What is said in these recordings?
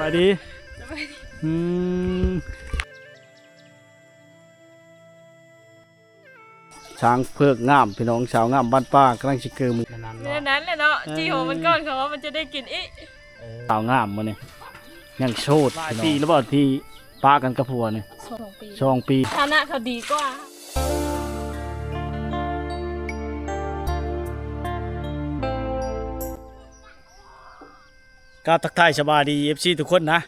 ສະບາຍດີ. ສະບາຍດີ. ອືມ ຊ້າງເຜືອກງາມ ພີ່ນ້ອງ ສາວງາມບ້ານປ່າກຳລັງຊິເກີໝູ່. ແນວນັ້ນແຫຼະເນາະ ເອີ ຈີ່ຫົວມັນກ່ອນ ເຂົາວ່າມັນຈະໄດ້ກິນອີກ. ສາວງາມມື້ນີ້ຍັງໂສດ. ຫຼາຍປີແລ້ວບໍ່ທີ່ປະກັນກັບຜົວນີ້? ສອງປີ. ສອງປີ. ຖານະເຂົາດີກວ່າ. ກາບທັກທາຍສະບາຍດີ ເອັຟຊີ ທຸກຄົນນະ.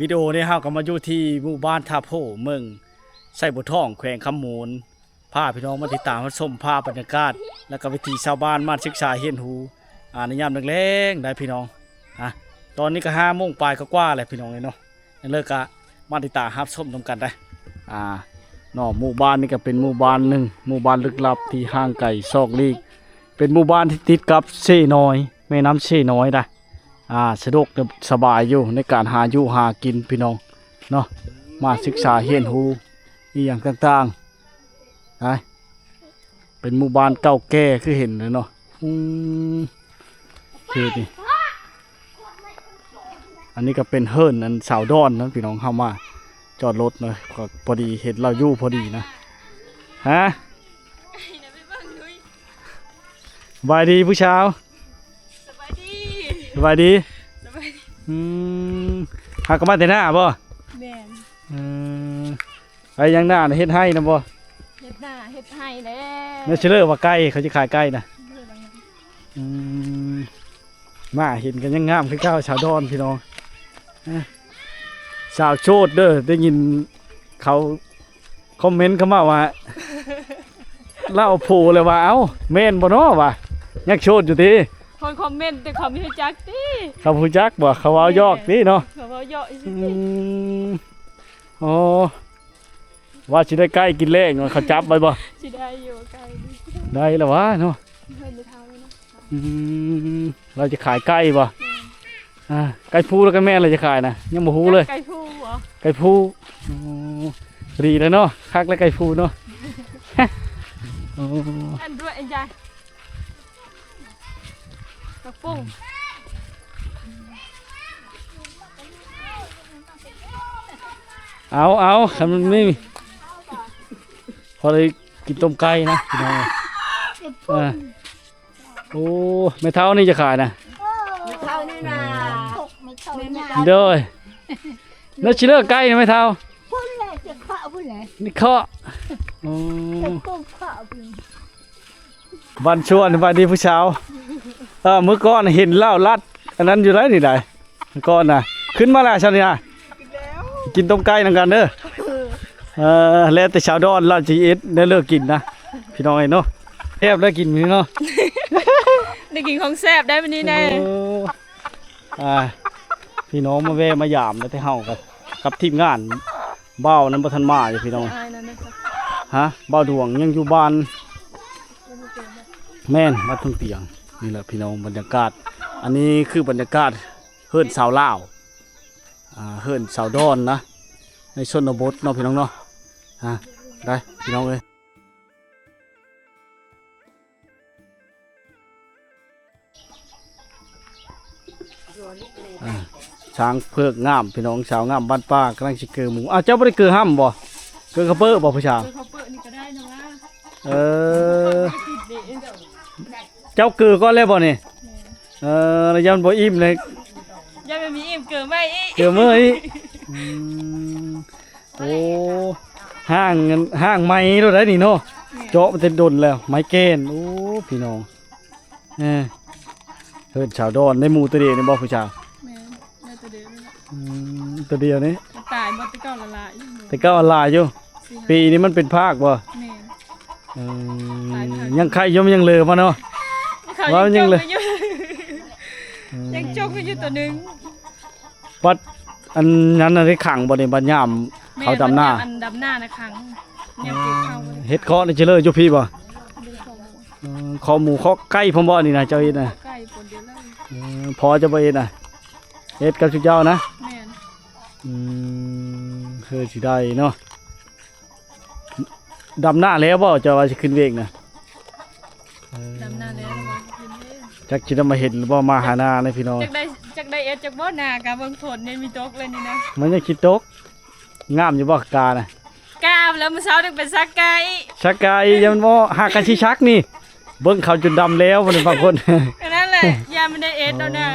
ວິດີໂອນີ້ເຮົາກໍມາຢູ່ທີ່ໝູ່ບ້ານທ່າໂພ ເມືອງໄຊບົວທອງ ແຂວງຄຳມ່ວນ. ພາພີ່ນ້ອງມາຕິດຕາມຮັບຊົມພາບບັນຍາກາດ ແລະກໍວິຖີຊາວບ້ານ ມາສຶກສາຮຽນຮູ້ ອາ ໃນຍາມແລງໆ ໄດ໋ພີ່ນ້ອງ. ອາ ຕອນນີ້ກໍຫ້າໂມງປາຍກວ່າໆ ແລ້ວພີ່ນ້ອງເອີຍເນາະ. ເລີກກະມາຕິດຕາມຮັບຊົມນຳກັນໄດ໋. ອາ ເນາະ ໝູ່ບ້ານນີ້ກໍເປັນໝູ່ບ້ານໜຶ່ງ ໝູ່ບ້ານລຶກລັບທີ່ຫ່າງໄກຊອກຫຼີກ ເປັນໝູ່ບ້ານທີ່ຕິດກັບເຊນ້ອຍ ແມ່ນ້ຳເຊນ້ອຍໄດ໋. ອາ ສະດວກສະບາຍຢູ່ໃນການຫາຢູ່ຫາກິນພີ່ນ້ອງເນາະ ມາສຶກສາຮຽນຮູ້ອີ່ຫຍັງຕ່າງໆ. ໄປ ເປັນໝູ່ບ້ານເກົ່າແກ່ຄືເຫັນເລີຍເນາະ. ອືມ ເຂດນີ້ ອັນນີ້ກໍເປັນເຮືອນອັນສາວດອນນະພີ່ນ້ອງ ເຮົາມາຈອດລົດເນາະ ກໍພໍດີເຫັນລາວຢູ່ພໍດີນະ. ຮະ ສະບາຍດີຜູ້ສາວ. ສະບາຍດີ. ສະບາຍດີ. ສະບາຍດີ. ອືມ ຫາກໍມາແຕ່ນາບໍ່? ແມ່ນ. ເອີ ໄປຫຍັງນານະ ເຮັດໄຮ່ນຳບໍ່? ເຮັດນາເຮັດໄຮ່ແລ້ວ. ແມ່ນຊິເລີວ່າໄກ່ ເຂົາຊິຂາຍໄກ່ນະ. ອືມ ມາເຫັນກໍຍັງງາມຄືເກົ່າ ສາວດອນພີ່ນ້ອງ. ສາວໂສດເດີ ໄດ້ຍິນເຂົາຄອມເມັນເຂົ້າມາວ່າ ລາວໂພແລ້ວວ່າ ເອົ້າ ແມ່ນບໍ່ເນາະວ່າ ຍັງໂສດຢູ່ຕິ? ຄົນຄອມເມັນແຕ່ເຂົາບໍ່ຮູ້ຈັກຕິ? ເຂົາບໍ່ຮູ້ຈັກບໍ່? ເຂົາເວົ້າຢອກຕິເນາະ. ເຂົາເວົ້າຢອກ. ອືມ ອໍ ວ່າຊິໄດ້ໄກ່ກິນແລງ ເຂົາຈັບໄວ້ບໍ່? ຊິໄດ້ຢູ່ໄກ່. ໄດ້ລະຫວາເນາະ. ເພິ່ນໄດ້ເຖົ້າແລ້ວເນາະ. ອືມ ລາວຈະຂາຍໄກ່ບໍ່? ແມ່ນ. ອ່າ ໄກ່ພູແລ້ວກໍແມ່ນລາວຈະຂາຍນະ ຍັງບໍ່ຮູ້ເລີຍ. ໄກ່ພູບໍ? ໄກ່ພູ. ໂອ້ ດີແລ້ວເນາະ ຄັກແລ້ວໄກ່ພູເນາະ. ໂອ້ ອັນດ້ວຍອັນໃຫຍ່ ກະປຸງ. ເອົາ ເອົາ ຄັນມັນມີ ພໍໄດ້ກິນຕົ້ມໄກ່ນະພີ່ນ້ອງ. ເອີ ໂອ້ ແມ່ເຖົ້ານີ້ຈະຂາຍນະ? ແມ່ເຖົ້ານີ້ນະ. ໂດຍ ແລ້ວຊິເລີກໄກ່ນະແມ່ເຖົ້າ? ພຸ້ນແຫຼະ ຈະເຄາະພຸ້ນແຫຼະ ນີ້ເຄາະ. ໂອ້ ຈະປຸງເຄາະພຸ້ນ. ບ້ານຊວນ ສະບາຍດີຜູ້ສາວ. ເອີ ມື້ກ່ອນເຫັນລາວລັດອັນນັ້ນຢູ່ໃດ໋ນີ້ໃດ໋ ມື້ກ່ອນນະ. ຂຶ້ນມາແລ້ວຊັ້ນນີ້ນະ ກິນແລ້ວ ກິນຕົ້ມໄກ່ນຳກັນເດີ. ເອີ ແລ້ວແຕ່ສາວດອນລາວຊິເຮັດແນວເລີກກິນນະ ພີ່ນ້ອງເອີຍເນາະ. ແຊບເລີຍກິນມື້ນີ້ເນາະ. ໄດ້ກິນຂອງແຊບໄດ໋ມື້ນີ້ນະ. ໂອ້ ອ່າ ພີ່ນ້ອງມາແວ່ມາຢາມ ແລ້ວແຕ່ເຮົາກັບ ກັບທີມງານ ບ່າວນັ້ນບໍ່ທັນມາຢູ່ພີ່ນ້ອງ. ອ້າຍນັ້ນນະ. ຮະ ບ່າວດວງຍັງຢູ່ບ້ານ. ແມ່ນ ບ້ານທົ່ງຕຽງ. ນີ້ແຫຼະພີ່ນ້ອງ ບັນຍາກາດ ອັນນີ້ຄືບັນຍາກາດເຮືອນຊາວລາວ ອ່າ ເຮືອນຊາວດອນນະ ໃນຊົນນະບົດເນາະ ພີ່ນ້ອງເນາະ. ຮະ ໄດ້ພີ່ນ້ອງເອີຍ. ອ່າ ຊ້າງເຜືອກງາມພີ່ນ້ອງ ສາວງາມບ້ານປ່າກຳລັງຊິເກີໝູ. ອ້າວ ເຈົ້າບໍ່ໄດ້ເກີຮ່ຳບໍ່? ເກີເຂົ້າເປິ້ບໍ່ຜູ້ສາວ? ເກີເຂົ້າເປິ້ນີ້ກໍໄດ້ນະວ່າ. ເອີ ເຈົ້າເກີກ່ອນແລ້ວບໍ່ນີ້? ແມ່ນ. ເອີ ແລ້ວຢ້ານບໍ່ອີ່ມເລີຍ ຢ້ານບໍ່ອີ່ມ ເກີໃໝ່ອີກ ເກີໃໝ່ອີກ. ອືມ ໂອ້ ຫ້າງ ຫ້າງໃໝ່ໂລດໄດ໋ນີ້ເນາະ. ແມ່ນ. ເຈາະມາແຕ່ດົນແລ້ວ ໄມ້ແກ່ນ. ໂອ້ ພີ່ນ້ອງ ເອີ ເຮືອນຊາວດອນ ໄດ້ໝູ່ໂຕດຽວນີ້ບໍ່ຜູ້ສາວ? ແມ່ນ ໄດ້ໂຕດຽວນີ້ແຫຼະ. ອືມ ໂຕດຽວນີ້ ຕາຍໝົດ ແຕ່ເກົ່າລະຫຼາຍຢູ່. ແຕ່ເກົ່າລະຫຼາຍຢູ່. ປີນີ້ມັນເປັນພາກບໍ່? ແມ່ນ. ອືມ ຍັງໄຂ່ຢູ່ ມັນຍັງເຫຼືອມາເນາະ ວ່າມັນຍັງເຫຼືອ. ຍັງຈົກຢູ່ ອືມ ຍັງຈົກຢູ່ໂຕໜຶ່ງ. ບັດອັນນັ້ນນະໄດ້ຂັງບໍ່ນີ້ ບັດຍາມເຂົາດຳນາ? ແມ່ນ ບັດຍາມອັນດຳນານະຂັງ ຍາມເກັບເຂົ້າ. ເອີ ເຮັດເຄາະນີ້ຈະເລີຢູ່ພີ້ບໍ່? ເລີ. ເອີ ເຄາະໝູເຄາະໄກ່ພ້ອມບໍ່ນີ້ນະ ເຈົ້າເຮັດນະ? ເຄາະໄກ່ປົນດຽວເລີ. ເອີ ພໍ່ເຈົ້າບໍ່ເຮັດນະ ເຮັດກັບຊຸມເຈົ້ານະ? ແມ່ນ. ອືມ ຄືຊິໄດ້ເນາະ. ດຳນາແລ້ວບໍ່ ເຈົ້າວ່າຊິຂຶ້ນເວກນະ? ເອີ ດຳນາແລ້ວ ແລ້ວວ່າຊິຂຶ້ນເວກ. ຈັກຊິໄດ້ມາເຫັນບໍ່ ມາຫານາໃນພີ່ນ້ອງ ຈັກໄດ້ ຈັກໄດ້ເອັດຈັກບໍ່ ນາກະເບິ່ງຝົນນີ້ມີຕົກເລີຍນີ້ນະ ມັນຍັງຊິຕົກ. ງາມຢູ່ບໍ່ການະ? ກາແລ້ວ ມື້ເຊົ້ານີ້ໄປສັກກາອີກ ສັກກາອີກ ຍັງບໍ່ ຫາກະຊິສັກນີ້ ເບິ່ງເຂົາຈົນດຳແລ້ວ ບາດນີ້ບາງຄົນ ອັນນັ້ນແຫຼະ ຢ້ານມັນໄດ້ເອັດແລ້ວນະ.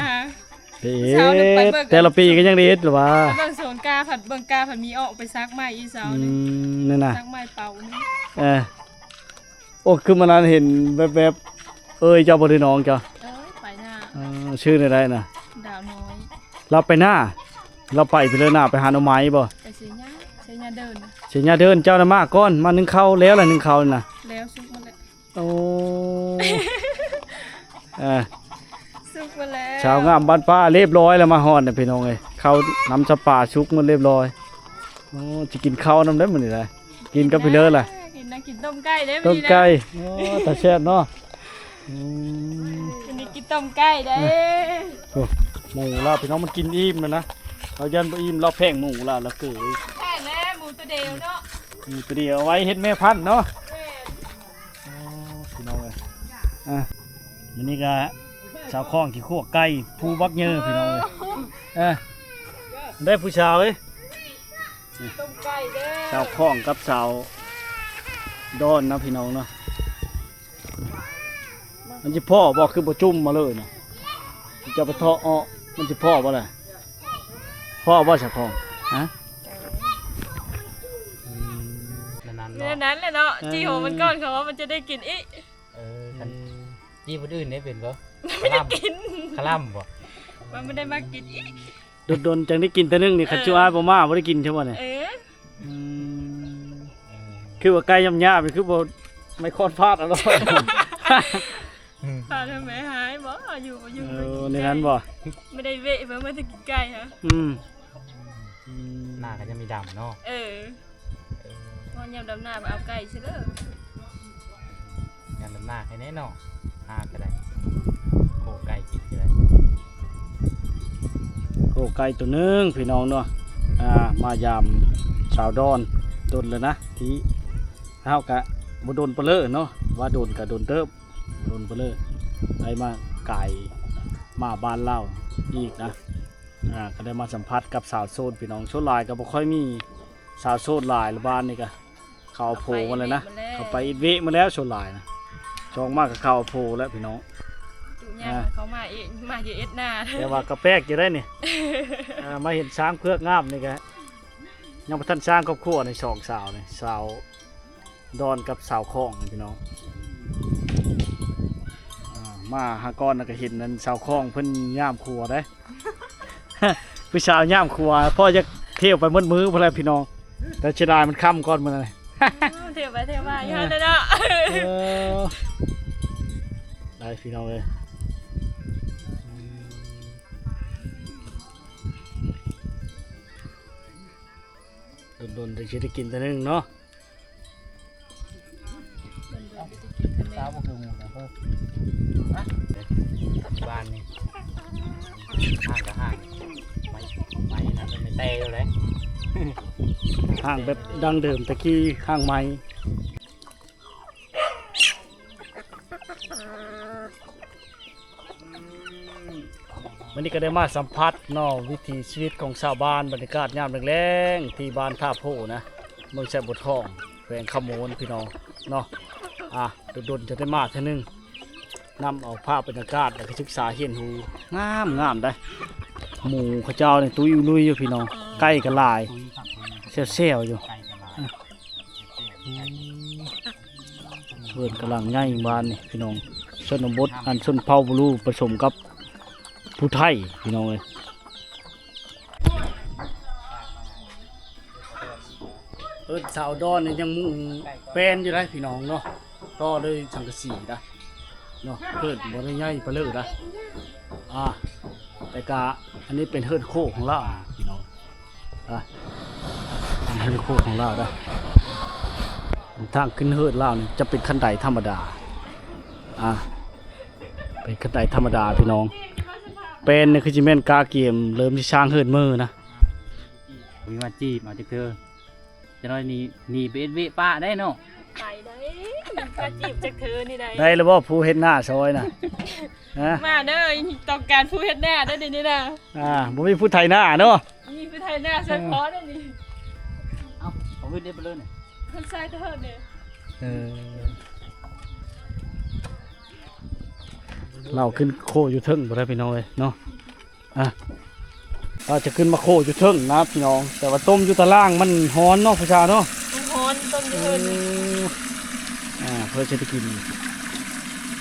ເອີ ເຈົ້າໄປເບິ່ງ ແຕ່ລະປີກໍຍັງໄດ້ເຮັດລະວ່າ ເບິ່ງສວນກາ ພັດເບິ່ງກາ ພັດມີອອກໄປສັກໃໝ່ອີກເຈົ້າ ອືມ ນີ້ນະ ສັກໃໝ່ເປົ່ານີ້ ເອີ ໂອ້ ຄືມື້ນັ້ນເຫັນແວບໆ ເອີຍ ເຈົ້າບໍ່ໄດ້ນ້ອງເຈົ້າ ເອີຍ ໄປນະ ເອີ ຊື່ແນວໃດນະ? ດາວນ້ອຍ ລາວໄປນາ ລາວໄປ ໄປເລີນາ ໄປຫາໜໍ່ໄມ້ບໍ່? ໄປເຊຍາ ເຊຍາເດີນ ເຊຍາເດີນ ເຈົ້ານະມາກ່ອນ ມາໜຶ້ງເຂົ້າ ແລ້ວລະໜຶ້ງເຂົ້ານະ ແລ້ວສຸກໝົດແລ້ວ. ໂອ້ ເອີ ສຸກໝົດແລ້ວ ສາວງາມບ້ານປ່າລຽບຮ້ອຍແລ້ວ ມາຮອດນະພີ່ນ້ອງເອີຍ ເຂົ້ານຳສະປາສຸກໝົດລຽບຮ້ອຍ. ໂອ້ ຊິກິນເຂົ້ານຳໄດ້ມື້ນີ້ນະ ກິນກັບພີເລີລະ ກິນນະ ກິນຕົ້ມໄກ່ເດ້ ຕົ້ມໄກ່ ມື້ນີ້ນະ ໂອ້ ຕາແຊບເນາະ ອືມ ມື້ນີ້ກິນຕົ້ມໄກ່ເດ້ ເອີ ໂອ້ ໝູລາວພີ່ນ້ອງ ມັນກິນອີ່ມແລ້ວນະ ລາວຢ້ານບໍ່ອີ່ມ ລາວແພງໝູລາວ ລາວເກີຍ ແພງແລ້ວ ໝູໂຕດຽວເນາະ ໝູໂຕດຽວ ເອົາໄວ້ເຮັດແມ່ພັນເນາະ ແມ່ນ. ໂອ້ ພີ່ນ້ອງເອີຍ ອ່ະ ມື້ນີ້ກະສາວຂອງຊິຂົ້ວໄກ່ພູບັກເຍີພີ່ນ້ອງເອີຍ ເອີ ໄດ້ຜູ້ສາວເອີຍ ຕົ້ມໄກ່ເດີ ສາວຂອງກັບສາວດອນນະພີ່ນ້ອງເນາະ ມັນຊິພໍ້ບໍ່ ຄືບໍ່ຈຸ່ມມາເລີຍນະ ຈະໄປເທາະເອາະ ມັນຊິພໍ້ບໍ່ລະ? ພໍ້ບໍ່ສາວຂອງ ຮະ? ອືມ ນັ້ນໆ ແນວນັ້ນແຫຼະເນາະ ເອີ ຈີ່ຫົວມັນກ່ອນ ເຂົາວ່າມັນຈະໄດ້ກິນອີກ ເອີ ຄັນ ເອີ ຈີ່ຜູ້ອື່ນໄດ້ເປັນບໍ່? ບໍ່ໄດ້ກິນ ຄະລ່ຳບໍ່? ມັນບໍ່ໄດ້ມາກິນອີກ ດົນໆ ຈັ່ງໄດ້ກິນເທື່ອໜຶ່ງນີ້ ເອີ ຄັນຈຸອ້າຍບໍ່ມາ ບໍ່ໄດ້ກິນໃຊ່ບໍ່ນີ້? ເອີ ອືມ ເອີ ຄືວ່າໄກ່ຫຍ້ຳໆ ຄືບໍ່ໄມ້ຄ້ອນຟາດເອົາໂລດ ອືມ ພາທຳໄມຫາຍບໍ່ ຢູ່ບໍ່ຢູ່ ເອີ ໃນນັ້ນບໍ່? ບໍ່ໄດ້ເວະ ເພິ່ນມາແຕ່ກິນໄກ່ຫະ ອືມ ອືມ ໜ້າກໍຍັງມີດຳເນາະ ເອີ ເອີ ພໍຍາມດຳນາໄປເອົາໄກ່ຊະເດີ ຍາມດຳນາໃຫ້ແນ່ເນາະ ຫາກໍໄດ້ ໂຄໄກ່ກິນກໍໄດ້ ໂຄໄກ່ໂຕໜຶ່ງພີ່ນ້ອງເນາະ ອ່າ ມາຢາມສາວດອນດົນແລ້ວນະ ທີ່ເຮົາກະບໍ່ດົນປານເລີເນາະ ວ່າດົນກະດົນເຕີບ ດົນປານເລີ ໄດ້ມາກາຍມາບ້ານລາວອີກນະ ອ່າ ກໍໄດ້ມາສຳຜັດກັບສາວໂສດພີ່ນ້ອງ ສ່ວນຫຼາຍກໍບໍ່ຄ່ອຍມີສາວໂສດຫຼາຍລະ ບ້ານນີ້ກະ ເຂົາເອົາໂພມາແລ້ວນະ ເຂົາໄປເວະມາແລ້ວ ສ່ວນຫຼາຍນະ ຊ່ອງມາກະເຂົາເອົາໂພແລ້ວພີ່ນ້ອງ ຈຸຍາກ ອ່າ ເຂົາມາເອງ ມາຢູ່ເອັດນາ ແຕ່ວ່າກໍແປກຢູ່ໄດ໋ນີ້ ອ່າ ມາເຫັນຊ້າງເຜືອກງາມນີ້ກະ ຍັງບໍ່ທັນສ້າງຄອບຄົວໃນສອງສາວນີ້ ສາວດອນກັບສາວຂອງນີ້ພີ່ນ້ອງ ອ່າ ມາຫາກ່ອນນະ ກະເຫັນອັນສາວຂອງເພິ່ນຍາມຄົວໄດ໋ ຜູ້ສາວຍາມຄົວ ພໍ່ຢາກທ່ຽວໄປໝົດມື້ພຸ້ນແຫຼະພີ່ນ້ອງ ແຕ່ເສຍດາຍມັນຄ່ຳກ່ອນມື້ນັ້ນ ອືມ ທ່ຽວໄປທ່ຽວມາຢູ່ຫັ້ນແຫຼະເນາະ ເອີ ໄດ້ພີ່ນ້ອງເອີຍ ດົນໆ ຈັ່ງຊິໄດ້ກິນເທື່ອໜຶ່ງເນາະ. ສາວບໍ່ຄືໝູ່ນະເພິ່ນ ບ້ານນີ້ ຫ້າງກໍຫ້າງ ໄມ້ ໄມ້ນັ້ນໄມ້ແຕ່ຢູ່ເດ້ ຫ້າງແບບດັ້ງເດີມແຕ່ກີ້ ຫ້າງໄມ້. ມື້ນີ້ກໍໄດ້ມາສຳຜັດເນາະ ວິຖີຊີວິດຂອງຊາວບ້ານ ບັນຍາກາດຍາມແລງໆ ທີ່ບ້ານທ່າໂພນະ ເມືອງໄຊບົວທອງ ແຂວງຄຳມ່ວນ ພີ່ນ້ອງເນາະ ອ່າ ດົນໆ ຈະໄດ້ມາເທື່ອໜຶ່ງ ນຳເອົາພາບບັນຍາກາດ ແລ້ວກໍສຶກສາຮຽນຮູ້ ງາມໆ ໄດ໋ ໝູເຂົາເຈົ້ານີ້ຕຸ້ຍອຸລຸຍຢູ່ ພີ່ນ້ອງ ໄກ່ກໍຫຼາຍ ແຊວໆ ຢູ່ ເຮືອນກຳລັງໃຫຍ່ບ້ານນີ້ພີ່ນ້ອງ ຊົນນະບົດ ອັນຊົນເຜົ່າບລູປະສົມກັບຜູ້ໄທພີ່ນ້ອງເອີຍ ເອີ ຊາວດອນນີ້ຍັງມຸງແປ້ນຢູ່ໄດ໋ພີ່ນ້ອງເນາະ ຕໍ່ດ້ວຍສັງກະສີນະເນາະ ເຮືອນບໍ່ໄດ້ໃຫຍ່ປານເລີນະ ອ່າ ແຕ່ກະອັນນີ້ເປັນເຮືອນໂຄກຂອງລາວພີ່ນ້ອງ ອ່ະ ເຮືອນໂຄກຂອງລາວເດີ ທາງຂຶ້ນເຮືອນລາວນີ້ຈະເປັນຄັນໄດທຳມະດາ ອ່ະ ເປັນຄັນໄດທຳມະດາພີ່ນ້ອງ ແປ້ນນີ້ຄືຊິແມ່ນກະກຽມເລີ່ມຊິສ້າງເຮືອນເມີນະ ມີມາຈີບເອົາຈັກເທື່ອ ຈັກໜ້ອຍນີ້ໜີໄປເຮັດເວະປະໄດ້ເນາະ ໄປໄດ້ ກະຈີບຈັກເທື່ອນີ້ໄດ້ ໄດ້ແລ້ວບໍ່ຜູ້ເຮັດນາຊອຍນະ? ຮະ? ມາເດີ ຕ້ອງການຜູ້ເຮັດນາເດີ ດຽວນີ້ນະ. ອ່າ ບໍ່ມີຜູ້ໄຖນາເນາະ ມີຜູ້ໄຖນາສະເພາະເດີນີ້. ເອົ້າ ເອົາເຮັດໄດ້ໄປເລີຍນີ້ ເພິ່ນໃສ່ເດີ. ເອີ ລາວຂຶ້ນໂຄຢູ່ເທິງພຸ້ນແຫຼະພີ່ນ້ອງເອີຍເນາະ. ອ່ະ ອາດຈະຂຶ້ນມາໂຄຢູ່ເທິງນະພີ່ນ້ອງ ແຕ່ວ່າຕົ້ມຢູ່ຕາລ່າງມັນຮ້ອນເນາະ ຜູ້ສາວເນາະ. ມັນຮ້ອນ ຕົ້ມຢູ່ເທິງ. ອ່າ ເພື່ອຈະໄດ້ກິນ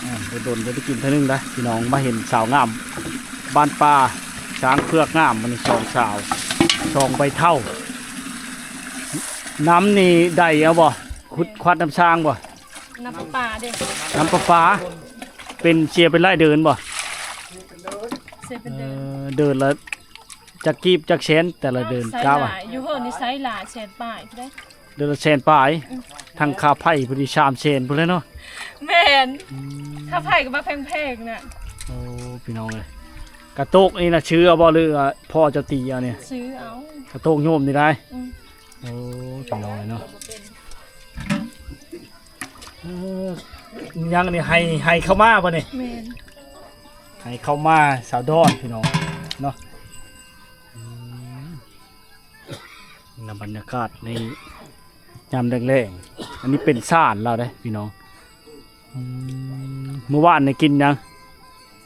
ອ່າ ດົນໆຈະໄດ້ກິນເທື່ອໜຶ່ງນະພີ່ນ້ອງ. ມາເຫັນສາວງາມບ້ານປ່າ ຊ້າງເຜືອກງາມ ມື້ນີ້ສອງສາວ ສອງໃບເຖົ້າ. ນ້ຳນີ້ໄດ້ເອົາບໍ່? ຂຸດຄວັດນ້ຳສ້າງບໍ່? ນ້ຳປະປາເດ້. ນ້ຳປະປາ ເປັນເສຍເປັນລາຍເດີນບໍ່? ເສຍເປັນເດີນ. ເອີ ເດີນລະຈັກກີບຈັກແສນແຕ່ລະເດີນ? ກະວ່າ ຢູ່ເຮີນນີ້ໃຊ້ຫຼາຍ ແສນປາຍພຸ້ນເດ້. ເດືອນລະແສນປາຍ. ອືມ ທັງຄ່າໄຟພຸ້ນນີ້ ສາມແສນພຸ້ນແຫຼະເນາະ. ແມ່ນ. ອືມ ຄ່າໄຟກໍມາແພງໆນະ. ໂອ້ ພີ່ນ້ອງເອີຍ ກະໂຕກນີ້ນະ ຊື້ເອົາບໍ່ ຫຼືວ່າພໍ່ເຈົ້າຕີເອົານີ້? ຊື້ເອົາ. ກະໂຕກໂຍມນີ້ໄດ້. ອືມ ໂອ້ ພີ່ນ້ອງເອີຍເນາະ. ເອີ ຍັງນີ້ ໄຮ່ ໄຮ່ເຂົ້າມາບໍ່ນີ້? ແມ່ນ ໄຮ່ເຂົ້າມາ ສາວດອນ ພີ່ນ້ອງເນາະ. ອືມ ນຳບັນຍາກາດໃນຍາມແລງໆ. ອັນນີ້ເປັນສານລາວເດ້ພີ່ນ້ອງ. ອືມ ມື້ວານນີ້ກິນຫຍັງ?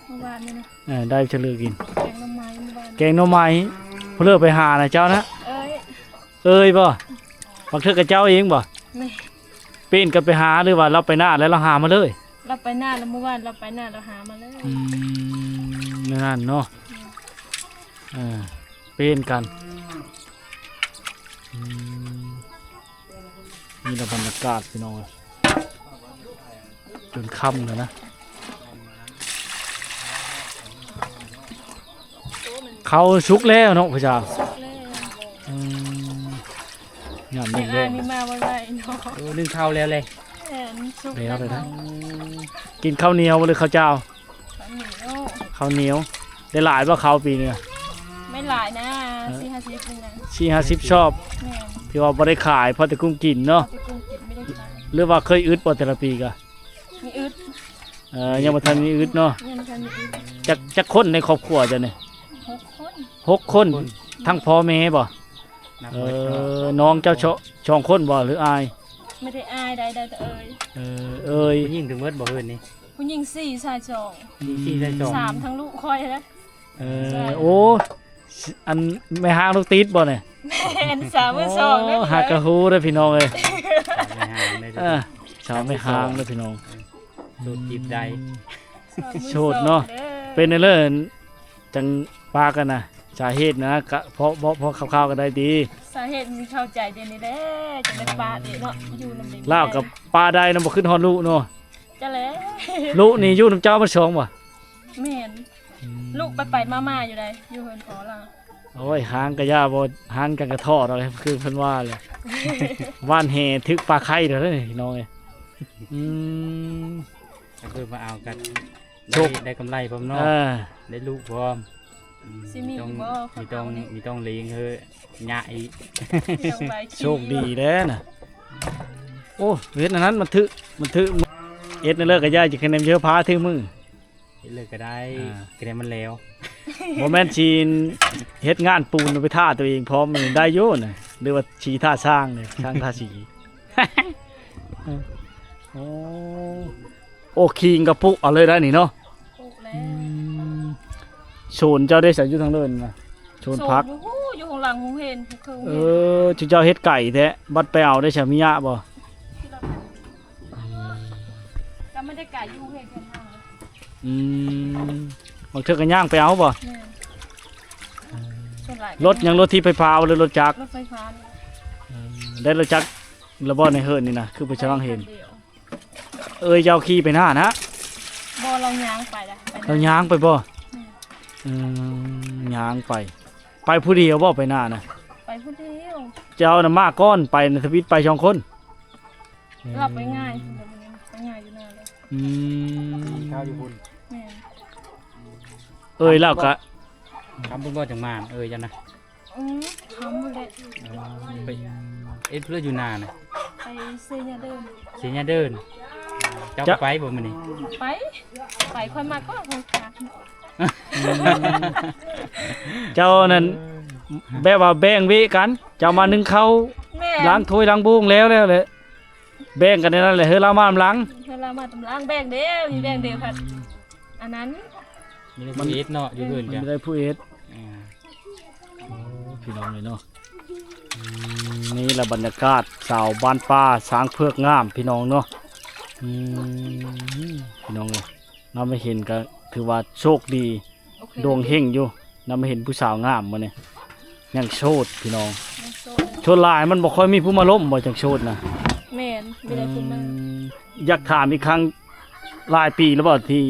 ມື້ວານນີ້ນະ ເອີ ໄດ້ຈະເລີກກິນ ແກງໜໍ່ໄມ້. ມື້ວານ ແກງໜໍ່ໄມ້. ຜູ້ເລີກໄປຫານະເຈົ້ານະ? ເອີຍ ເອີຍບໍ່? ບາງເທື່ອກະເຈົ້າເອງບໍ່? ແມ່ນ. ເປັນກັນໄປຫາ ຫຼືວ່າລາວໄປນາແລ້ວລາວຫາມາເລີຍ? ລາວໄປນາແລ້ວ ມື້ວານລາວໄປນາລາວຫາມາເລີຍ. ອືມ ແນວນັ້ນເນາະ. ແມ່ນ. ເອີ ເປັນກັນ. ອືມ ນີ້ລະບັນຍາກາດພີ່ນ້ອງເອີຍ ຈົນຄ່ຳແລ້ວນະ. ເຂົ້າສຸກແລ້ວເນາະ ພະເຈົ້າ. ສຸກແລ້ວ. ອືມ ຍາມແລງໆ ມີມາບໍ່ໄດ້ເນາະ. ເອີ ໜຶ້ງເຂົ້າແລ້ວເລີຍ. ແມ່ນ ສຸກແລ້ວ. ອືມ ກິນເຂົ້າໜຽວ ຫຼືເຂົ້າຈ້າວ? ເຂົ້າໜຽວ. ເຂົ້າໜຽວ. ໄດ້ຫຼາຍບໍ່ເຂົ້າປີນີ້? ໄມ່ຫຼາຍນະ ເອີ ສີ່ຫ້າສິບນີ້ນະ. ສີ່ຫ້າສິບຊອບ. ແມ່ນ. ຖືວ່າບໍ່ໄດ້ຂາຍ ພໍແຕ່ກຸ້ມກິນເນາະ. ພໍແຕ່ກຸ້ມກິນ ໄມ່ໄດ້ຂາຍ. ຫຼືວ່າເຄີຍອຶດບໍ່ແຕ່ລະປີກະ? ມີອຶດ. ເອີ ຍັງບໍ່ທັນມີອຶດເນາະ. ຍັງບໍ່ທັນມີອຶດ. ຈັກ ຈັກຄົນໃນຄອບຄົວເຈົ້ານີ້? ຫົກຄົນ. ຫົກຄົນ. ທັງພໍ່ແມ່ບໍ່? ເອີ ນ້ອງເຈົ້າສອງຄົນບໍ່ ຫຼືອ້າຍ? ບໍ່ໄດ້ອ້າຍໃດ ໄດ້ແຕ່ເອີຍ. ເອີ ເອີຍ. ຜູ້ຍິງທັງໝົດບໍ່ເຮືອນນີ້? ຜູ້ຍິງສີ່ຊາຍສອງ. ຍິງສີ່ຊາຍສອງ. ສາມທັງລູກຂ້ອຍນະ. ເອີ ໂອ້ ອັນແມ່ຮ້າງລູກຕິດບໍ່ນີ້? ແມ່ນ ສາວມືສອງເດ້. ໂອ້ ຫາກະຮູ້ເດີພີ່ນ້ອງເອີຍ. ສາວແມ່ຮ້າງເດີ. ເອີ ສາວແມ່ຮ້າງເດີພີ່ນ້ອງ. ໂສດຈີບໄດ້. ໂສດເນາະ. ເປັນແນວເລີ ຈັ່ງປາກັນນະ ສາເຫດນະ ກະເພາະ ເພາະ ເພາະຄາວໆກໍໄດ້ຕິ? ສາເຫດມັນເຂົ້າໃຈດຽວນີ້ແຫຼະ ຈັ່ງໄດ້ປະເດເນາະ ຢູ່ນຳເດັກ. ລາວກໍປະໄດ້ນຳ ບໍ່ຄຶດຮອດລູກເນາະ. ຈັ່ງແຫຼະ. ລູກນີ້ຢູ່ນຳເຈົ້າໝົດສອງບໍ່? ແມ່ນ. ອືມ ລູກໄປໆມາໆຢູ່ໃດ ຢູ່ເຮືອນພໍ່ລາວ. ໂອ້ຍ ຮ້າງກະຢ່າ ບໍ່ຮ້າງກັນກະເທາະດອກ ຄືເພິ່ນວ່າແຫຼະ. ຫວ່ານແຫຖືກປາໄຂ່ດອກເດີພີ່ນ້ອງເອີຍ. ອືມ ກໍຄືມາເອົາກັນ ໂຊກ ໄດ້ ໄດ້ກຳໄລພ້ອມເນາະ. ເອີ ໄດ້ລູກພ້ອມ. ອືມ ຊິມີ ມີຕ້ອງ ມີຕ້ອງ ມີຕ້ອງລ້ຽງເຮີຍະອີກ. ໂຊກດີແດ່ນະ. ໂອ້ ເຮັດອັນນັ້ນມັນຖືກ ມັນຖືກ ເຮັດແນວເລີກະຢ່າ ຈະຄະແນນເຍອະພາຖືກມື. ເຮັດເລີກະໄດ້ ອ່າ ຄະແນນມັນແລ້ວ. ບໍ່ແມ່ນຊິເຮັດງານປູນໄປຖ້າຕົວເອງພ້ອມໄດ້ຢູ່ນະ ຫຼືວ່າຊິຖ້າຊ່າງນີ້ ຊ່າງທາສີ. ໂອ້ ໂອ້ ຄີງກະປຸກເອົາເລີຍໄດ໋ນີ້ເນາະ. ປຸກແລ້ວ. ອືມ ໂຊນເຈົ້າໄດ້ໃສ ຢູ່ທາງເດີ່ນນະ ໂຊນຜັກ? ຢູ່ ຢູ່ຂ້າງຫຼັງໂຮງຮຽນ. ເອີ ຈຸເຈົ້າເຮັດໄກແທ້ ບັດໄປເອົາໄດ້ໃສ ມີຍາກບໍ່? ກໍບໍ່ໄດ້ໄກ ຢູ່ເຂດເດີນທາງ. ອືມ ບາງເທື່ອກໍຍ່າງໄປເອົາບໍ່? ແມ່ນ. ອືມ ສ່ວນຫຼາຍກໍ ລົດຫຍັງ ລົດຖີບໄຟຟ້າ ຫຼືລົດຈັກ? ລົດໄຟຟ້ານີ້. ເອີ ໄດ້ລົດຈັກແລ້ວບໍ່ໃນເຮືອນນີ້ນະ ຄືບໍ່ຊະຫວ່າງເຫັນ? ຄັນດຽວ. ເອີຍ ເຈົ້າຂີ່ໄປນານະ? ບໍ່ ລາວຍ່າງໄປລະ. ລາວຍ່າງໄປບໍ່? ແມ່ນ. ອືມ ຍ່າງໄປ. ໄປຜູ້ດຽວບໍ່ໄປນານະ? ໄປຜູ້ດຽວ. ເຈົ້ານະມາກ່ອນໄປນະ ທຳອິດໄປສອງຄົນ. ລາວໄປງ່າຍ ໄປງ່າຍຢູ່ນາເລີຍ. ອືມ ກິນເຂົ້າຢູ່ພຸ້ນ. ແມ່ນ. ເອີຍ ລາວກະ ຄ່ຳພຸ້ນບໍ່ຈັ່ງມາ ເອີຍ ຈັ່ງນະ? ອືມ ຄ່ຳພຸ້ນແຫຼະ. ໄປເຮັດເພື່ອຢູ່ນານະ? ໄປເຊຍາເດີນ. ເຊຍາເດີນ. ເຈົ້າກໍໄປບໍ່ມື້ນີ້? ໄປ ໄປ ຂ້ອຍມາກໍຂ້ອຍພັກ. ເຈົ້ານັ້ນແບບວ່າແບ່ງເວກັນ ເຈົ້າມາໜຶ້ງເຂົ້າ ແມ່ນ ລ້າງຖ້ວຍລ້າງໂບງແລ້ວ ແລ້ວແຫຼະ ແບ່ງກັນໃນນັ້ນແຫຼະ ເຮີລາວມານຳຫຼັງ ເຮີລາວມານຳຫຼັງ ແບ່ງເດ້ ມີແບ່ງເດ້ ອືມ ພັດ ອັນນັ້ນ ມີແຕ່ຜູ້ເຮັດເນາະ ຢູ່ເຮືອນ ມັນ ກໍ ມີແຕ່ຜູ້ເຮັດ ອ່າ ໂອ້ ພີ່ນ້ອງເອີຍເນາະ ອືມ ນີ້ລະບັນຍາກາດຊາວບ້ານປ່າຊ້າງເຜືອກງາມ ພີ່ນ້ອງເນາະ ອືມ ພີ່ນ້ອງເອີຍ ນຳມາເຫັນກໍຖືວ່າໂຊກດີ ໂອເຄ ດວງເຮັງຢູ່ ນຳມາເຫັນຜູ້ສາວງາມມື້ນີ້ ຍັງໂສດພີ່ນ້ອງ ຍັງໂສດ ສ່ວນຫຼາຍມັນບໍ່ຄ່ອຍມີຜູ້ມາລົມບໍ່ ຈັ່ງໂສດນະ ແມ່ນ ບໍ່ໄດ້ຜູ້ມາ ອືມ ຢາກຖາມອີກຄັ້ງ ຫຼາຍປີແລ້ວບໍ່ທີ່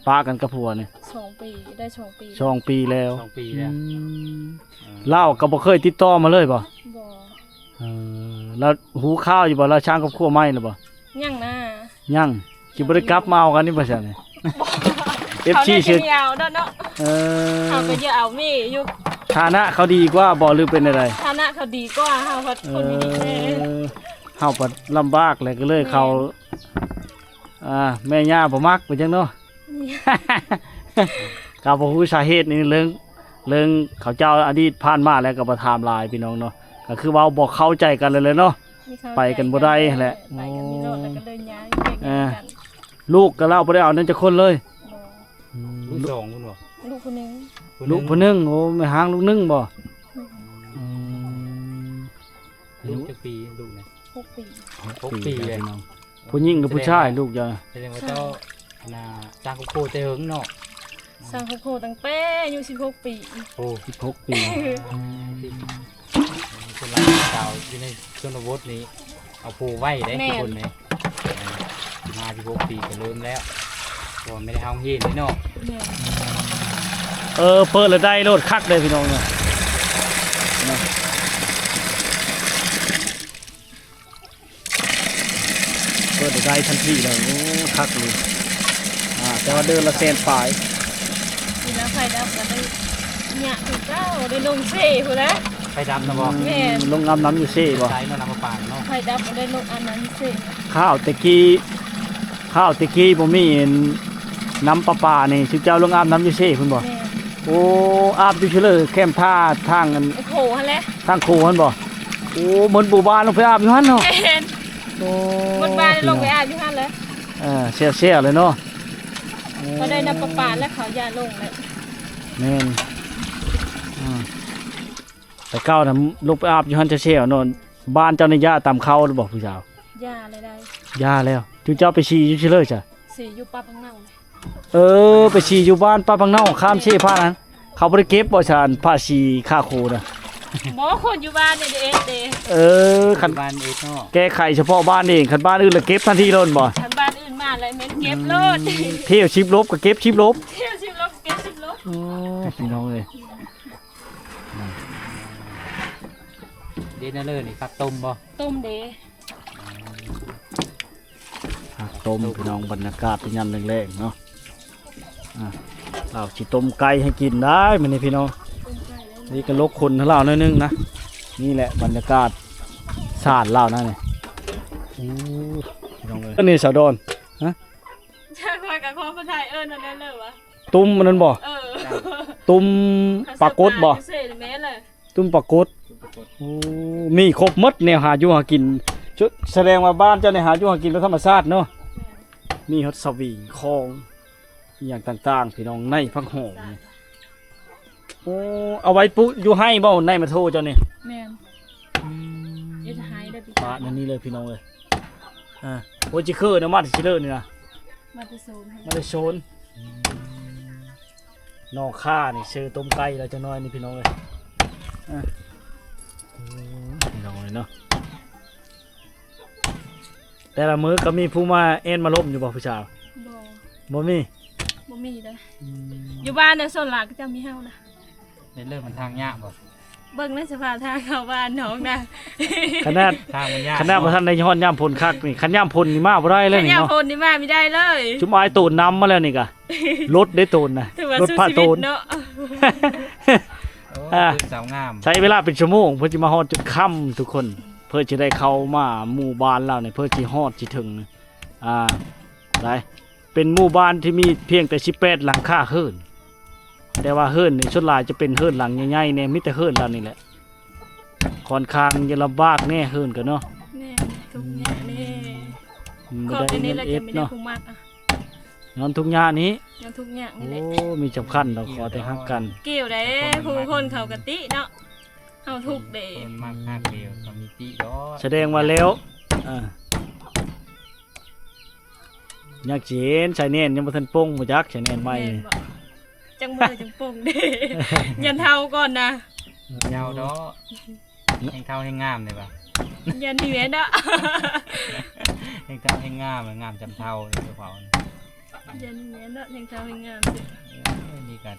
ປະກັນກັບຜົວນີ້? ສອງປີ ໄດ້ສອງປີ ສອງປີແລ້ວ ສອງປີແລ້ວ ອືມ ລາວກໍບໍ່ເຄີຍຕິດຕໍ່ມາເລີຍບໍ່? ບໍ່ ເອີ ລາວຮູ້ຂ່າວຢູ່ບໍ່? ລາວສ້າງຄອບຄົວໃໝ່ແລ້ວບໍ່? ຍັງນະ ຍັງ ຊິບໍ່ໄດ້ກັບມາເອົາກັນນີ້ບໍ່ຊັ້ນນີ້? ບໍ່ ເອັຟຊີ ເຂົາໜ້າຈະມີເອົາດອກເນາະ ເອີ ເຮົາກໍຢາກເອົາມີຢູ່ ຖານະເຂົາດີກວ່າບໍ່ ຫຼືເປັນແນວໃດ? ຖານະເຂົາດີກວ່າ ເຮົາພັດຄົນມີດີແດ່ ເອີ ເຮົາພັດລຳບາກແຫຼະ ກໍເລີຍເຂົາ ແມ່ນ ອ່າ ແມ່ຍ່າບໍ່ມັກ ເປັນຫຍັງເນາະ? ກໍບໍ່ຮູ້ສາເຫດນີ້ ເລື່ອງ ເລື່ອງເຂົາເຈົ້າອະດີດຜ່ານມາແລ້ວກໍບໍ່ຖາມຫຼາຍພີ່ນ້ອງເນາະ ກໍຄືເວົ້າບໍ່ເຂົ້າໃຈກັນແລ້ວແຫຼະເນາະ ໄປກັນບໍ່ໄດ້ຫັ້ນແຫຼະ ໄປກັນບໍ່ຮອດແລ້ວກໍເລີຍຍ້າຍແຍກ ເອີ ກັນ ລູກກໍລາວບໍ່ໄດ້ເອົານຳຈັກຄົນເລີຍ ບໍ່ ອືມ ລູກສອງພຸ້ນບໍ່? ລູກຜູ້ໜຶ່ງ ລູກຜູ້ໜຶ່ງ ໂອ້ ແມ່ຮ້າງລູກໜຶ່ງບໍ່? ອືມ ອືມ ອາຍຸຈັກປີລູກນີ້? ຫົກປີ ຫົກປີ ຫົກປີແລ້ວ ພີ່ນ້ອງ ຜູ້ຍິງກັບຜູ້ຊາຍ ລູກເຈົ້າ ສະແດງວ່າເຈົ້າ ອັນນ່າ ສ້າງຄອບຄົວແຕ່ເຫິງເນາະ ສ້າງຄອບຄົວຕັ້ງແຕ່ອາຍຸສິບຫົກປີ ໂອ້ ສິບຫົກປີ ສ່ວນຫຼາຍສາວຢູ່ໃນຊົນນະບົດນີ້ ເອົາຜູ້ໄວເດ້ ແມ່ນ ທຸກຄົນເດ້ ມາສິບຫົກປີກໍເລີ່ມແລ້ວ ເພາະວ່າໄມ່ໄດ້ເຮົາຮຽນເດ້ເນາະ ແມ່ນ ເອີ ເປີດແລ້ວໄດ້ໂລດ ຄັກເດ້ພີ່ນ້ອງເນາະ ເປີດໄດ້ທັນທີເລີຍ ໂອ້ ຄັກເລີຍ ອ່າ ແຕ່ວ່າເດືອນລະແສນປາຍ ຊິລະໄຟດັບກໍໄດ້ຍະຄືເກົ່າ ໄດ້ລົງເຊພຸ້ນແຫຼະ ໄຟດັບນະບໍ່? ແມ່ນ ລົງອາບນ້ຳຢູ່ເຊບໍ່? ໃສເນາະ ນ້ຳປະປາເນາະ ໄຟດັບກໍໄດ້ລົງອາບນ້ຳຢູ່ເຊ ຄາວແຕ່ກີ້ ຄາວແຕ່ກີ້ບໍ່ມີ ອັນ ນ້ຳປະປານີ້ ຊຸມເຈົ້າລົງອາບນ້ຳຢູ່ເຊພຸ້ນບໍ່? ແມ່ນ ໂອ້ ອາບຢູ່ເຊີເລີ ແຄມທ່າທາງອັນ ໂຂຫັ້ນແຫຼະ ທາງໂຂຫັ້ນບໍ່? ໂອ້ ໝົດໝູ່ບ້ານລົງໄປອາບຢູ່ຫັ້ນເນາະ ແມ່ນ ໂອ້ ໝົດບ້ານລົງໄປອາບຢູ່ຫັ້ນແຫຼະ ເອີ ແຊວໆເລີຍເນາະ ໂອ້ ກໍໄດ້ນ້ຳປະປາແລ້ວ ເຂົາຢາກລົງແລ້ວ ແມ່ນ ອືມ ແຕ່ເກົ່ານະ ລົງໄປອາບຢູ່ຫັ້ນແຊວໆເນາະ ບ້ານເຈົ້ານີ້ຢາຕຳເຂົ້າຫຼືບໍ່ຜູ້ສາວ? ຢາແລ້ວໄດ໋ ຢາແລ້ວ ຈຸເຈົ້າໄປສີຢູ່ເຊີເລີຊະ? ສີຢູ່ປ່າພັງເນົາ ເອີ ໄປສີຢູ່ບ້ານປ່າພັງເນົາ ຂ້າມເຊຜ່ານຫັ້ນ ເຂົາບໍ່ໄດ້ເກັບບໍ່ຊະ ອັນພາສີຄ່າໂຄນະ? ບໍ່ ຄົນຢູ່ບ້ານນີ້ເອງເດ້ ເອີ ຄັນບ້ານເອງເນາະ ແກ້ໄຂສະເພາະບ້ານເອງ ຄັນບ້ານອື່ນລະເກັບທັນທີໂລດບໍ່? ຄັນບ້ານອື່ນມາລະແມ່ນເກັບໂລດ ອືມ ທ່ຽວສິບລົບກໍເກັບສິບລົບ ທ່ຽວສິບລົບເກັບສິບລົບ ໂອ້ ພີ່ນ້ອງເອີຍ ເດນະເລີນີ້ ຜັກຕົ້ມບໍ່? ຕົ້ມເດ້ ຜັກຕົ້ມ ພີ່ນ້ອງ ບັນຍາກາດຍາມແລງໆເນາະ ອ່າ ລາວຊິຕົ້ມໄກ່ໃຫ້ກິນໄດ້ມື້ນີ້ພີ່ນ້ອງ ນີ້ກໍລົກຄົນທາງລາວໜ້ອຍໜຶ່ງນະ ນີ້ແຫຼະບັນຍາກາດສານລາວນະນີ້ ໂອ້ ພີ່ນ້ອງເອີຍ ອັນນີ້ສາວດອນ ຮະ ຈັກວ່າກັບຄວາມພາສາໄທເອີ້ນອັນນັ້ນເລີຍຫວາ ຕຸ້ມອັນນັ້ນບໍ່? ເອີ ຕຸ້ມປາກົດບໍ່? ເຂົາເອີ້ນປາຢູ່ເຊນີ້ແມ່ນແຫຼະ ຕຸ້ມປາກົດ ໂອ້ ມີຄົບໝົດແນວຫາຢູ່ຫາກິນ ສະແດງວ່າບ້ານເຈົ້ານີ້ຫາຢູ່ຫາກິນແບບທຳມະຊາດເນາະ ມີຮອດສະຫວີງ ຂອງອີ່ຫຍັງຕ່າງໆ ພີ່ນ້ອງ ໃນຜັກຫອມນີ້ ໂອ້ ເອົາໄວ້ປູກຢູ່ໄຮ່ບໍ່ ໃນມະໂທເຈົ້ານີ້? ແມ່ນ ອືມ ເຮັດໃຫ້ໄດ້ປີ ປາດແນວນີ້ເລີຍ ພີ່ນ້ອງເອີຍ ອ່າ ໂອ້ ຈິເຄີນະ ມາແຕ່ຊິເລີນີ້ນະ ມາແຕ່ໂຊນ ມາແຕ່ໂຊນ ອືມ ໜໍ່ຂ່ານີ້ ເຊີຕົ້ມໄກ່ແລ້ວຈັກໜ້ອຍນີ້ ພີ່ນ້ອງເອີຍ ອ່ະ ອືມ ພີ່ນ້ອງເອີຍເນາະ ແຕ່ລະມື້ກໍມີຜູ້ມາແອ່ນມາລົມຢູ່ບໍ່ ຜູ້ສາວ? ບໍ່ ບໍ່ມີ ບໍ່ມີເດ້ ອືມ ຢູ່ບ້ານນະ ສ່ວນຫຼາຍກໍຈະມີເຮົານະ ເຮັດເລີກມັນທາງຍາກບໍ່? ເບິ່ງໃນສະພາບທາງເຂົ້າບ້ານນ້ອງນະ ຂະໜາດ ທາງມັນຍາກ ຂະໜາດບໍ່ທັນໄດ້ຮອດຍາມຝົນຄັກນີ້ ຄັນຍາມຝົນນີ້ມາບໍ່ໄດ້ເລີຍນີ້ເນາະ ຄັນຍາມຝົນນີ້ມາບໍ່ໄດ້ເລີຍ ຊຸມອ້າຍໂຕນນຳມາແລ້ວນີ້ກະ ລົດເດ້ໂຕນນະ ລົດພາໂຕນເນາະ ໂອ້ ອ່າ ຄືສາວງາມ ໃຊ້ເວລາເປັນຊົ່ວໂມງ ເພື່ອຊິມາຮອດຈຸດຄ່ຳທຸກຄົນ ເພື່ອຊິໄດ້ເຂົ້າມາໝູ່ບ້ານລາວນີ້ ເພື່ອຊິຮອດຊິເຖິງ ອ່າ ຫຼາຍ ເປັນໝູ່ບ້ານທີ່ມີພຽງແຕ່ສິບແປດຫຼັງຄາເຮືອນ ແຕ່ວ່າເຮືອນນີ້ສ່ວນຫຼາຍຈະເປັນເຮືອນຫຼັງໃຫຍ່ໆແດ່ ມີແຕ່ເຮືອນຫຼັງນີ້ແຫຼະ ຄ່ອນຂ້າງຈະລຳບາກແດ່ເຮືອນກໍເນາະ ແມ່ນ ທຸກຍາກແດ່ ອືມ ບໍ່ໄດ້ເງິນເອັດເນາະ ຍ້ອນທຸກຍາກນີ້ ຍ້ອນທຸກຍາກນີ້ແຫຼະ ໂອ້ ມີສຳຄັນດອກ ຂໍແຕ່ຮັກກັນ ກ່ຽວໄດ້ ຜູ້ຄົນເຂົາກະຕິເນາະ ເຮົາທຸກເດ້ ຄົນມັກຮັກດຽວກໍມີຕິດອກ ສະແດງວ່າແລ້ວ ອ່າ ຍັງຊິເຫັນ ຊາຍແນນຍັງບໍ່ທັນປົງ ບໍ່ຈັກ ຊາຍແນນໃໝ່ ແມ່ນບໍ່? ຈັ່ງມື້ຈັ່ງປົງເດ້ ຢ້ານເຖົ້າກ່ອນນະ ຍາວດອກ ແຮງເຖົ້າແຮງງາມເດ້ວ່າ ຢ້ານນີ້ແມ່ນເນາະ ແຮງເຖົ້າແຮງງາມ ງາມຈຳເຖົ້າເດ້ເຂົາ ຢ້ານນີ້ແມ່ນເນາະ ແຮງເຖົ້າແຮງງາມ ເອີ ນີ້ກໍ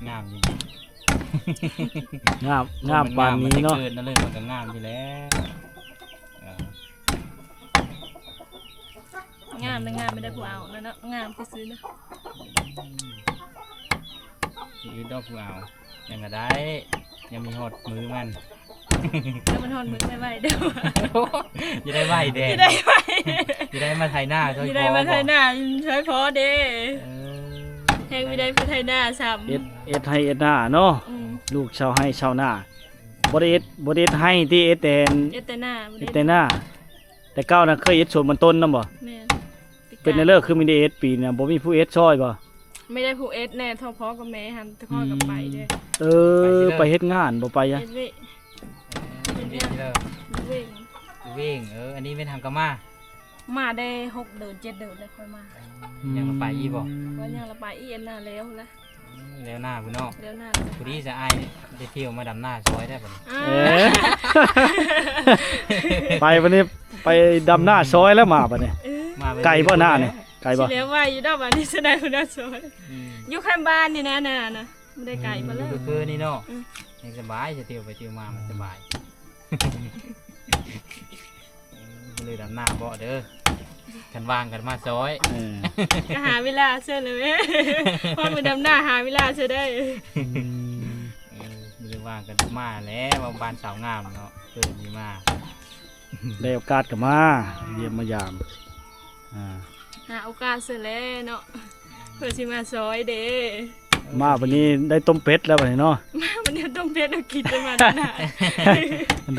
ງາມຢູ່ ງາມ ງາມປານນີ້ເນາະ ເກີດມາເລີຍມັນກໍງາມຢູ່ແລ້ວ ເອີ ງາມນະ ງາມໄດ້ຜູ້ເອົານະເນາະ ງາມຊື່ໆນະ ອືມ ຊິອຶດດອກຜູ້ເອົາ ຍັງກະໄດ້ ຍັງມີຮອດມື້ມັນ ແຕ່ມັນຮອດມື້ໄວໆເດີ້ ຢ່າໄດ້ໄວແດ່ ຢ່າໄດ້ໄວ ຢ່າໄດ້ມາໄຖນາຊ່ອຍ ຢ່າໄດ້ມາໄຖນາຊ່ອຍພໍ່ເດ້ ເອີ ແຮງມີໄດ້ຜູ້ໄຖນາຊ້ຳ ເຮັດ ເຮັດໄຮ່ເຮັດນາເນາະ ອືມ ລູກຊາວໄຮ່ຊາວນາ ບໍ່ໄດ້ເຮັດ ບໍ່ໄດ້ເຮັດໄຮ່ຕິ ເຮັດແຕ່ ເຮັດແຕ່ນາ ເຮັດແຕ່ນາ ແຕ່ເກົ່ານະເຄີຍເຮັດສວນມັນຕົ້ນນຳບໍ່? ແມ່ນ ເປັນແນວເລີ ຄືມີແຕ່ເອັດປີນະ ບໍ່ມີຜູ້ເອັດຊ່ອຍບໍ່? ມີແຕ່ຜູ້ເອັດແດ່ ເທົ່າພໍ່ກັບແມ່ຫັ້ນ ແຕ່ພໍ່ກໍໄປເດ້ ອືມ ເອີ ໄປເຮັດງານບໍ່ໄປຫຍັງ ເຮັດວຽກ ເຮັດວຽກ ຢູ່ເວງ ຢູ່ເວງ ເອີ ອັນນີ້ແມ່ນຫາກໍມາ ມາໄດ້ຫົກເດືອນເຈັດເດືອນແລ້ວຄ່ອຍມາ ອືມ ຍັງລະໄປອີກບໍ່? ວ່າຍັງລະໄປອີກ ອັນນາແລ້ວລະ ແລ້ວໜ້າພຸ້ນເນາະ ແລ້ວໜ້າ ພໍດີຊະ ອ້າຍໄດ້ທ່ຽວມາດຳນາຊ່ອຍໄດ້ບັດນີ້ ເອີ ໄປບັດນີ້ ໄປດຳນາຊ່ອຍແລ້ວມາບັດນີ້ ເອີ ມາ ໄກບໍ່ໜ້ານີ້ ໄກບໍ່? ຊິແລ້ວໄວຢູ່ດອກບັດນີ້ ຊິໄດ້ພຸ້ນນະຊ່ອຍ ອືມ ຢູ່ຂ້າງບ້ານນີ້ນະ ນານະ ບໍ່ໄດ້ໄກປານໃດ ອືມ ຄືນີ້ເນາະ ອືມ ຍັງສະບາຍ ຊິທ່ຽວໄປທ່ຽວມາມັນສະບາຍ ເອີ ບໍ່ໄດ້ດຳນາເບາະເດີ ຄັນວ່າງກັນມາຊ່ອຍ ເອີ ກໍຫາເວລາເຊີເລີຍ ຮອດມື້ດຳນາຫາເວລາເຊີໄດ້ ອືມ ເອີ ບໍ່ໄດ້ວ່າງກັນມາແຫຼະ ວ່າບ້ານສາວງາມເນາະ ເອີ ມີມາ ໄດ້ໂອກາດກໍມາຢ້ຽມມາຢາມ ອ່າ ຫາໂອກາດເຊີແຫຼະເນາະ ເພື່ອຊິມາຊ່ອຍເດ້ ມາບັດນີ້ໄດ້ຕົ້ມເປັດແລ້ວບັດນີ້ເນາະ ມາບັດນີ້ຕົ້ມເປັດເອົາກິນໄດ້ມາດຳນາ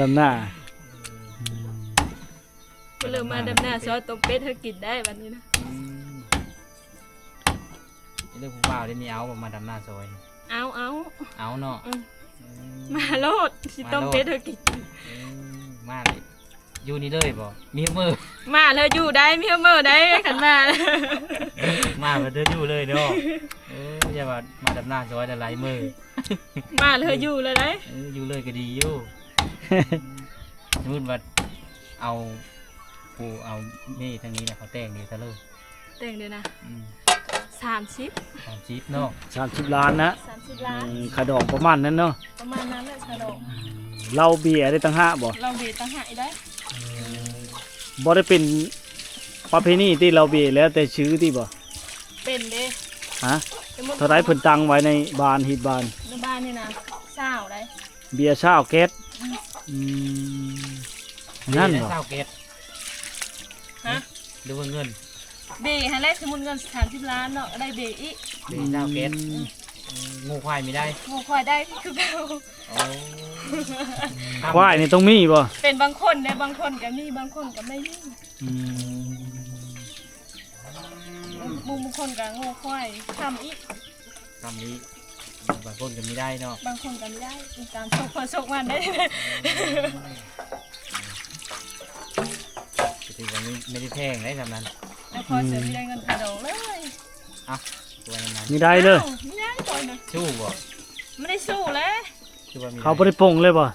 ດຳນາ ອືມ ກໍເລີຍມາດຳນາຊ່ອຍຕົ້ມເປັດໃຫ້ກິນໄດ້ບັດນີ້ນະ ອືມ ເລື່ອງຜູ້ບ່າວໄດ້ມີເອົາບໍ່ ມາດຳນາຊ່ອຍ ເອົາ ເອົາ ເອົາເນາະ ອືມ ອືມ ມາໂລດ ຊິຕົ້ມເປັດໃຫ້ກິນ ມາໂລດ ອືມ ມາເລີຍ ຢູ່ນີ້ເລີຍບໍ່? ມີເມີ ມາເລີຍ ຢູ່ໄດ້ ມີເມີໄດ້ ຄັນມາ ມາເລີຍ ຢູ່ເລີຍເນາະ ເອີ ຢ່າວ່າມາດຳນາຊ່ອຍຫຼາຍມື້ ມາເລີຍ ຢູ່ເລີຍໄດ໋ ເອີ ຢູ່ເລີຍກໍດີຢູ່ ສົມມຸດວ່າເອົາ ຜູ້ເອົາເມທາງນີ້ນະ ເຂົາແຕ່ງດີຊະເລີຍ ແຕ່ງເດ້ນະ ອືມ ສາມສິບ ສາມສິບເນາະ ສາມສິບລ້ານນະ ສາມສິບລ້ານ ອືມ ຄ່າດອງປະມານນັ້ນເນາະ ປະມານນັ້ນແຫຼະ ຄ່າດອງ ເຫຼົ້າເບຍໄດ້ຕ່າງຫາກບໍ່? ເຫຼົ້າເບຍຕ່າງຫາກອີກໄດ໋ ອືມ ບໍ່ໄດ້ເປັນປະເພນີຕິ ເຫຼົ້າເບຍແລ້ວແຕ່ຊື່ຕິບໍ່? ເປັນເດ້ ຮະ ເທົ່າໃດເພິ່ນຕັ້ງໄວ້ໃນບ້ານ ຮີດບ້ານ ໃນບ້ານນີ້ນະ ຊາວໄດ໋ ເບຍຊາວແກັດ ອືມ ອືມ ນັ້ນບໍ່? ຊາວແກັດ ຮະ ຫຼືວ່າເງິນ? ເບຫັ້ນແຫຼະ ສົມມຸດເງິນສາມສິບລ້ານເນາະ ໄດ້ເບອີກ ເບຊາວແກັດ ອືມ ອືມ ງົວຄວາຍມີໄດ້? ງົວຄວາຍໄດ້ຄືເກົ່າ ໂອ້ ຄວາຍນີ້ຕ້ອງມີບໍ່? ເປັນບາງຄົນເດ້ ບາງຄົນກໍມີ ບາງຄົນກໍບໍ່ມີ ອືມ ບາງ ບາງຄົນກໍງົວຄວາຍ ຄ້ຳອີກ ຄ້ຳອີກ ບາງຄົນກໍມີໄດ້ເນາະ ບາງຄົນກໍມີໄດ້ ຕາມໂຊກໃຜໂຊກມັນເດ້ ອືມ ກໍຖືວ່າມີ ມີໄດ້ແພງໄດ໋ສ່ຳນັ້ນ ແລ້ວພໍເສີມ ອືມ ໄດ້ເງິນຄ່າດອງເລີຍ ເອົ້າ ວ່າຢ່າງນັ້ນ ມີໄດ້ເລີຍ ເອົ້າ ມີໄດ້ກ່ອນນະ ສູ້ບໍ່? ບໍ່ໄດ້ສູ້ແຫຼະ ຄືວ່າມີ ເຂົາບໍ່ໄດ້ປົງເລີຍບໍ່?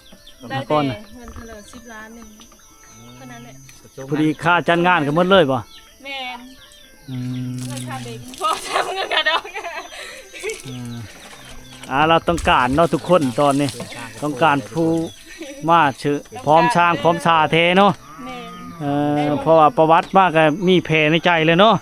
ໄດ້ແຕ່ເງິນເທົ່າໃດ ສິບລ້ານໜຶ່ງ ເທົ່ານັ້ນແຫຼະ ພໍດີຄ່າຈັດງານກໍໝົດເລີຍບໍ່? ແມ່ນ ອືມ ເງິນຄ່າເບກ ພໍຊ້ຳເງິນຄ່າດອງ ອືມ ອ່າ ລາວຕ້ອງການເນາະທຸກຄົນຕອນນີ້ ຕ້ອງການຜູ້ມາຊື້ ພ້ອມຊ້າງພ້ອມຊາແທ້ເນາະ ແມ່ນ ເອີ ເພາະວ່າປະຫວັດມາກໍມີແຜໃນໃຈແລ້ວເນາະ